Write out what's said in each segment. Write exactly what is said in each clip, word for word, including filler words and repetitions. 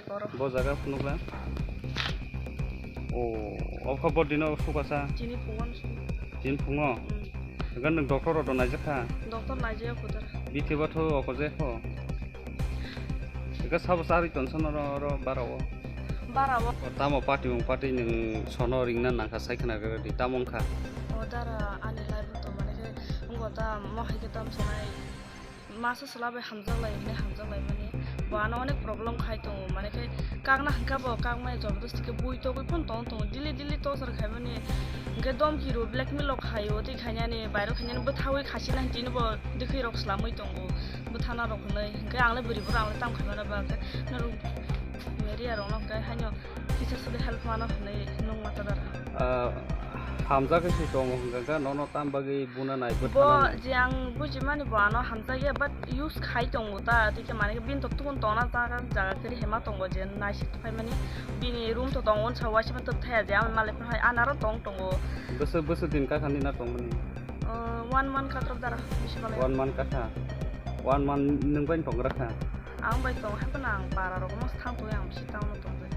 Bo jaga phunukla. O, obkha bo dino sukasa. Chini phungo. Chini phungo? Hmm. Gan nwng doctor rok naijak kha? Doctor naijak kho dara. Bithi batho oko je kho. Eka sabo sari tonson oro, oro bara o. Bara o. Tamo party mung party nwng sono ringna nangkha sai khna rwdi tamo wngkha. O dara ani life to mane khe wngkha ta mo hai khe tam sanai. Masa sala bai hamjak lai hwnwi hamjak lai mani bo ano onek problem khai tongo, mane khe kakna hwnkha bo kakmaya jabardasti khe bui togwi phano tong tongo, daily daily torture khai mani, hwnkhe domki rw blackmail rok khai o, tei khainani bairok khainani bwthawi khasi na hinwi bo dwkhwi rok swlamwi tongo, bwthana rok hwnwi, hwnkhe ang le bwrwi bwrwi ang le tamo khai mano ba, hwnkhe norok media rok no hwnkhe haino kisa sudu help mano hwnwi nung ma ta dara. Ah, hamjak khe se tongo hwnkha khe nono tam bagwi buna nai bo bwthana nai. Je ang bujimani bo ano hamjakya, but use khai tongo ta, tei khe mane bini to tubun tongna jaga jaga kwrwi hema tongo je naisik phaimani bini room to tongo unsa waisa ma twk thaya je amoni malik phano hai anaro tong tongo. Bwswk bwswk din kakhandi na tongmani? Uh, one month katrok dara bisi balai. One month katha. One month nwng bai tong gra kha? Ang bai tong hai phano ang para rok mas thang tong ang bisi town o tong bai.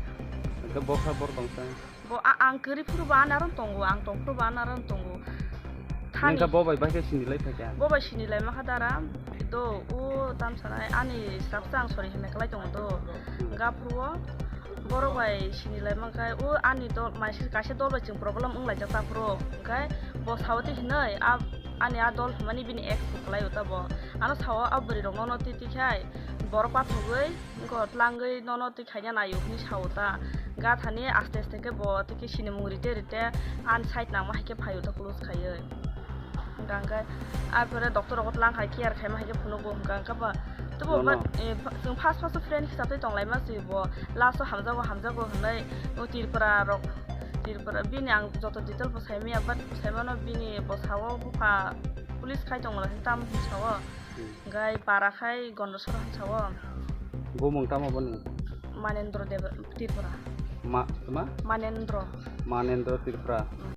Hwnkhe bokha bor tong sa? Bo a-, ang kwrwi phuru bo anaro tongo, ang tong phuru bo anaro tongo. Thani. Nengkha bo bai bai khe sini lai phaikha? Bo bai sini lai makha dara. Do, o tam sanai ani srapsa ang sori hinwi klai tongo do. Hwnkha phuru o borok bai sini lai mankha o ani dol mai kaisa dol bai chwng problem wng laijak ta phuru. Hwnkhe bo sao tei hinwi a, ani a dol hwnmani bini ex kwlai o ta bo. Ano sao a bwrwi rok nono twi twi khai borok pathogwi. Wngkha o tlangwi nono twi khaina naio hwnwi sao ta. Gathani aste aste khe bo twi khe sinimung rite rite ani side nangma hai khe phaio ta close khaiwi. Hwnkha hwnkhe arpore doctor rogo tlang hai care khaima hai khe phunugo hwnkha hwnkhe ba tebo. Nono. But, eh, chwng first first friend hisab twi tong laima se bo last o hamjago hamjago hwnwi o Tripura rok, Tripura bini ang joto detail bo saimanya, but saimano bini bo sao bupha police khai tongmani tam sao. Hmm. Gai para khai Gondosora hwnsa o. Bumung tamo boni? Manendro Deb-, Tripura. Ma, ma? Manendro. Manendro Tripura. Hmm.